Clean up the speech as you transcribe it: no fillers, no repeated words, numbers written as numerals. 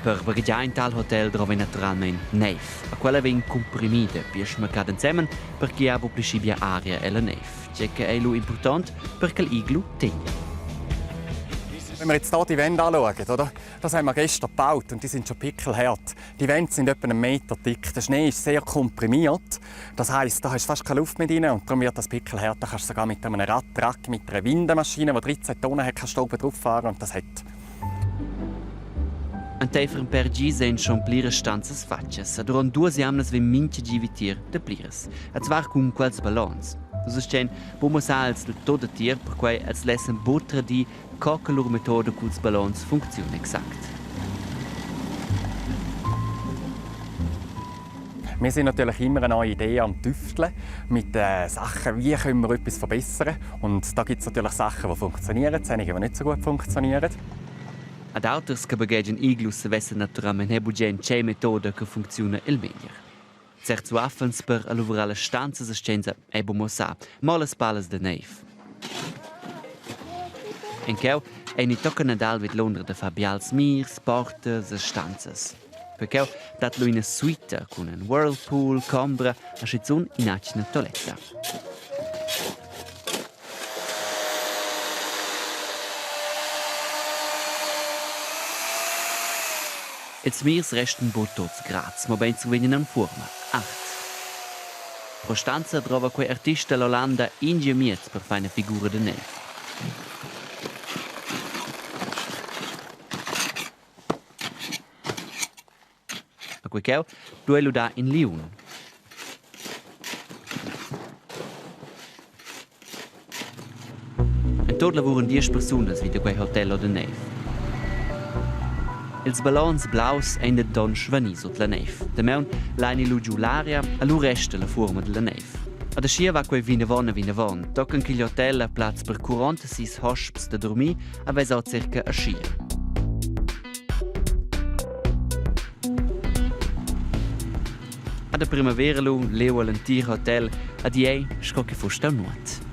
Per baghegiar in tal hotel drova naturalmein neiv. A quella vegn cumprimida pia schmaccada ensemen per che ha buc pli schi bia aria ella neiv. Tgei che ei lu impurtont per che igl tegna. Wenn wir jetzt hier die Wände anschauen, oder? Das haben wir gestern gebaut und die sind schon pickelhart. Die Wände sind etwa einen Meter dick. Der Schnee ist sehr komprimiert. Das heisst, da hast du fast keine Luft mehr drin und darum wird das pickelhart. Da kannst du sogar mit einem Radtrack, mit einer Windemaschine, die 13 Tonnen hat, kannst du oben drauf fahren und das hat. Enteifer in per gis ein schon pliras stanzas fatgas. E durant duas jamnas vegn mintga gi vitier da pliras. E zvar cun quels ballons. Nus astgein buca mussar els del tot datier, perquei els lessan buc tradir co che lur metoda culs ballons funcziuna exact. Wir sind natürlich immer eine neue Idee am Tüfteln mit äh, Sachen, wie können wir etwas verbessern. Und da gibt es natürlich Sachen, die funktionieren, solche, die nicht so gut funktionieren. Ad auters che baghegian iglus savessen naturalmein er bugen tgei metoda che funcziuna il meglier. Certs uaffens per luvrar las stanzas a scienza ei buca muossà, mo las palas da neiv. En cheu ei ni tocca Nadal vid Londra da far bials mirs, portas e stanzas. Per cheu dat lu ina suita cun in whirlpool, combra e schizun in'atgna toiletta. Ils mirs restan buc tuts grads, mobein survegnan en fuorma art. Pro stanza drova quei artist dall'Ollanda in gi miez per far ina figura da neiv. A quei cheu duei lu dar in liun. En tut lavuran diesch persunas vi da quei hotel da neiv. Ils ballons blaus ein denton svani sut la neiv. Damaun lain lu giu l'aria e lu resta la fuorma dalla neiv. Ad aschia va quei vinavon e vinavon, tochen ch'igl hotel ha plaz per 46 hosps da durmir a vesa circa aschia. Ad primavera lu leu l'entir hotel ad ei sco che fuss stau nuot.